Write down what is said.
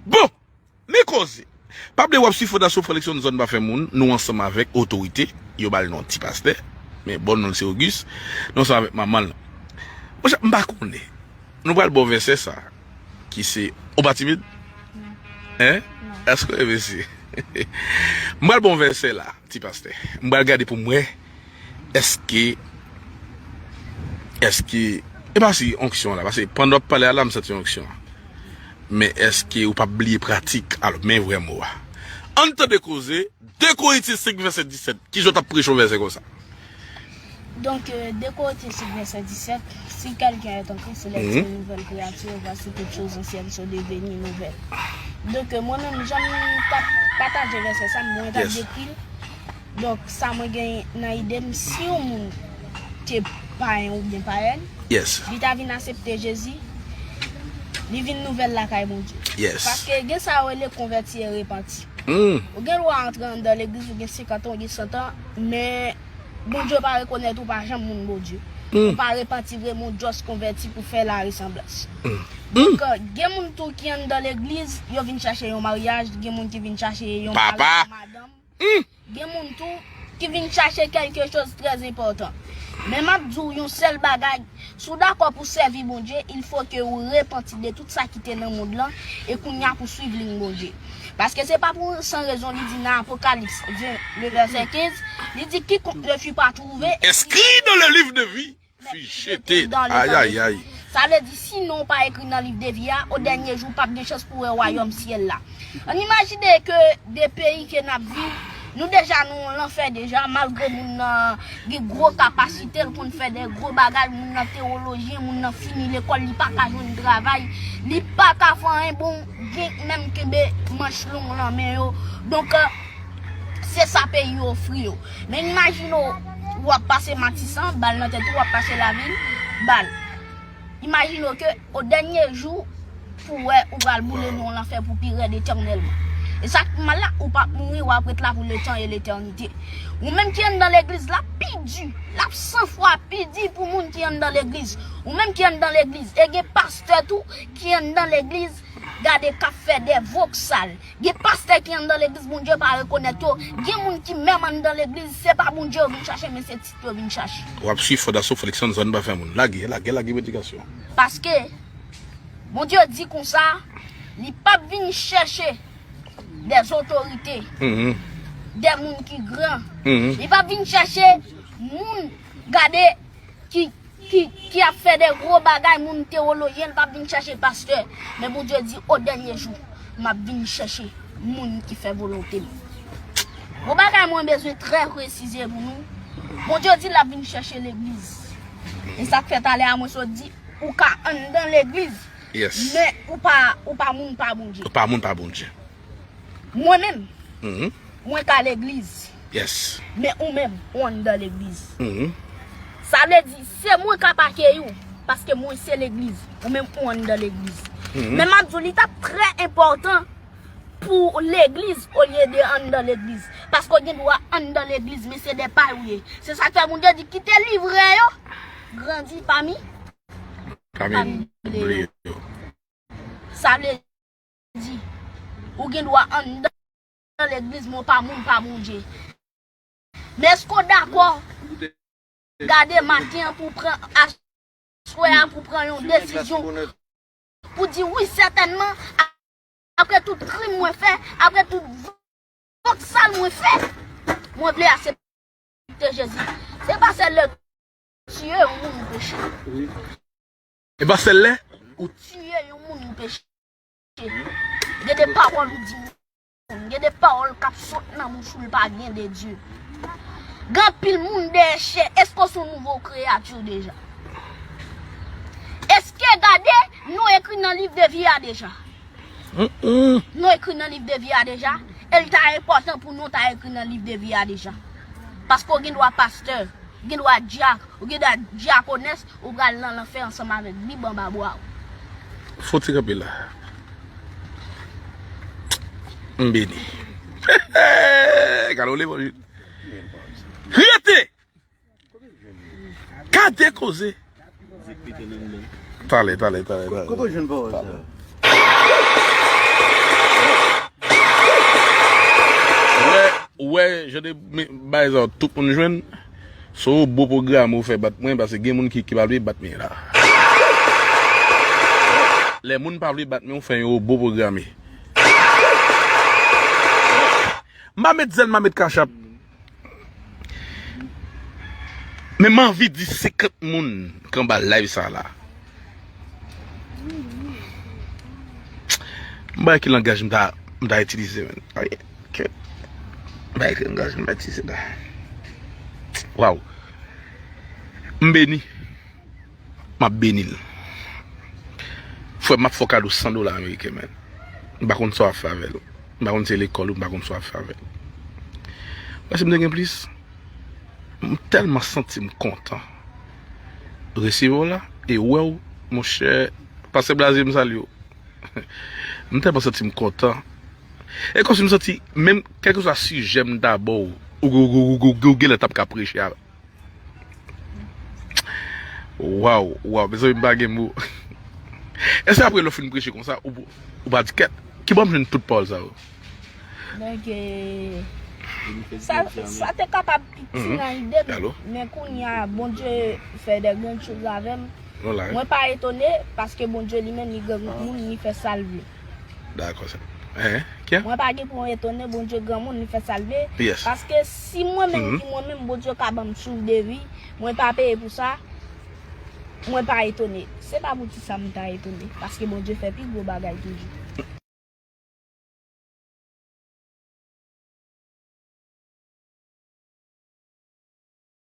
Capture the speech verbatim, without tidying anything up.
Bon, men koze. Pa bliye w ap swiv Fondasyon Fredrickson Zòn Pa Fè Moun, nou ansanm avèk otorite, yo ba l non ti pastè, men bon non l se Auguste, nou ansanm avèk manman l. Monchè, m pa konnen. Nou pral ba w vèsè sa, ki se, ou pa timid? Hein? Èske w envesti? M pral ba w vèsè la, ti pastè. M pral gade pou m wè, èske, èske, e pa si onksyon la, paske pandan w ap pale a la, m santi onksyon. Men èske ou p ap bliye pratik? Alò, men vrè mo a. Ann tande koze, de Korentyen senk vèsè disèt. Kijan w t ap preche yon vèsè konsa? Donk, euh, de Korentyen senk vèsè disèt, si quelqu'un est en Christ, il est une nouvelle créature, voici toutes choses anciennes sont devenues nouvelles. Donk, euh, mwen menm, jan m t ap pataje vèsè sa, mwen t ap dekri l. Donk, sa mwen gen nan ide m, si yon moun te payen oubyen payèn, li ta vin aksepte Jezi, li vin nouvèl lakay Bondye. Paske gen sa yo rele konvèti e repanti. Ou gen dwa antre anndan legliz, ou gen senkant an, ou gen san an, men Bondye pa rekonèt ou pa janm moun Bondye. Ou pa repanti vre, men w just konvèti pou fè laresanblans. Donk, gen moun tou ki anndan legliz, yo vin chache yon maryaj, gen moun ki vin chache yon papa, madanm. Gen moun tou ki vin chache kèlke choz trè enpòtan. Men m ap di w yon sèl bagay, si w dakò pou sèvi Bondye, il faut que ou repanti de tout sa ki te nan mond lan e kounye a pou swiv liy Bondye. Paske se pa pou san rezon li di nan Apokalips ven, le vèsè kenz, li di quiconque ne fut pas trouvé inscrit dans le livre de vie fut jeté. Ayayay. Sa vle di, si non w pa ekri nan liv de vi a, o dènye jou, w p ap gen chans pou w wè wayòm syèl la. Ann imajine ke de peyi ke n ap viv, nou deja nan yon lanfè deja, malgre moun nan gen gwo kapasite, l konn fè de gwo bagay, moun nan tewolojyen, moun nan fini lekòl, li pa ka jwenn travay, li pa ka fè anyen, bon, gen k menm kenbe manch long nan men yo. Donk, se sa peyi yo ofri yo. Men imajine w, w ap pase Matisan, bal nan tèt ou, w ap pase Lavil, bal. Imajine w ke o dènye jou, pou wè ou pral boule nan yon lanfè pou pi rèd etènèlman. E sa k pi mal la, ou p ap mouri, w ap ret la pou letan e letènite. Ou menm ki anndan legliz, l ap pi di, l ap san fwa pi di pou moun ki anndan legliz. Ou menm ki anndan legliz, e gen pastè tou ki anndan legliz, gade k ap fè de voksal. Gen pastè ki anndan legliz, Bondye pa rekonèt yo. Gen moun ki menm anndan legliz, se pa Bondye yo vin chache, men se tit yo vin chache. W ap swiv Fondasyon Fredrickson Zòn Pa Fè Moun. Lage, lage, lage predikasyon. Paske Bondye di konsa, li p ap vin chache de otorite, de moun ki gran. Li p ap vin chache moun, gade, ki ki, ki ap fè de gwo bagay, moun tewolojyen, l p ap vin chache pastè. Men Bondye di, o dènye jou, m ap vin chache moun ki fè volonte m. Yon bagay mwen bezwen trè presize pou nou. Bondye di l ap vin chache legliz. E sa k fè talè a mwen sot di, ou ka anndan legliz, men ou pa, ou pa moun pa Bondye. Ou pa moun pa Bondye. Mwen menm, mwen ka legliz. Men ou menm, ou anndan legliz. Sa vle di, se mwen k ap akeyi w, paske mwen se legliz, ou menm ou anndan legliz. Men m ap di w, li t ap trè enpòtan pou legliz olye de anndan legliz. Paske w gen dwa anndan legliz, men se de pay ou ye. Se sa k fè Bondye di, kite livre yo grandi pami, pami ble yo. Sa vle di, ou gen dwa anndan legliz, men w pa moun pa Bondye. Men èske w dakò gade maten an pou w pran, aswè a pou w pran yon desizyon pou di, wi, sètènman, apre tout krim mwen fè, apre tout vòksal mwen fè, mwen vle aksepte Jezi. Se pa sèl lè tiye yon moun ou peche. E pa sèl lè ou tiye yon moun ou peche. Gen de pawòl ou di moun, gen de pawòl k ap sot nan bouch ou, l pa vyen de Dye. Gen anpil moun dèyè chè, èske w se yon nouvo kreyati deja? Èske gade non ekri nan liv de vi a deja? Non ekri nan liv de vi a deja, e l ta enpòtan pou non ta ekri nan liv de vi a deja. Paske w gen dwa pastè, ou gen dwa dyak, ou gen dwa dyakonès, ou pral nan lanfè ansanm avèk Bib anba bra w. Fon ti kanpe la. M beni. Gade w levanjil. Rete! Gade koze! Talè, talè, talè, talè. Kote w jwenn pawòl sa? Ou wè, jan de bagay sa yo, tout moun jwenn. Se yon bo pwograme ou fè bat mwen, paske gen moun ki, ki pa vle bat mwen la. Lè moun pa vle bat mwen, ou fè yon bo pwograme. M pa met zen, m pa met kachap. Men m anvi di senkant moun k anba live sa la. M pa ki langaj m ta, m ta itilize, men. Ay, kèt. M pa ki langaj m ta itilize la. Waw. M beni. M ap beni l. Frè, m ap fè w kado san dola ameriken, men. M pa konn sa w ap fè avè l. M pa konn se lekòl ou, m pa konn sa w ap fè avè l. Wè, si m te gen plis, m tèlman santi m kontan resevwa w la, e wè w, monchè, pastè Blaze, m salye w. M tèlman santi m kontan. E kòmsi m santi, menm kèlkeswa sijè m ta ba w, ou, ou, ou, ou, ou, ou genlè t ap ka preche a. Waw, waw, mezanmi, m pa gen mo. Èske apre lè w fin preche konsa, ou, ou pa di, "Kèt, ki bò m jwenn tout pawòl sa yo?" Donk, eh, sa, sa te kapab piti nan ide m, men kounye a, Bondye fè de grann choz avè m. Mwen pa etone, paske Bondye li menm, li granmoun, li fè sa l vle. Dakò, sa. Hein? Kè? Mwen pa gen pou m etone, Bondye granmoun, li fè sa l vle. Yes. Paske si mwen menm, mhm, di mwen menm, Bondye ka ban m souf de vi, mwen pa peye pou sa, mwen pa etone. Se pa pou ti sa m ta etone, paske Bondye fè pi gwo bagay toujou.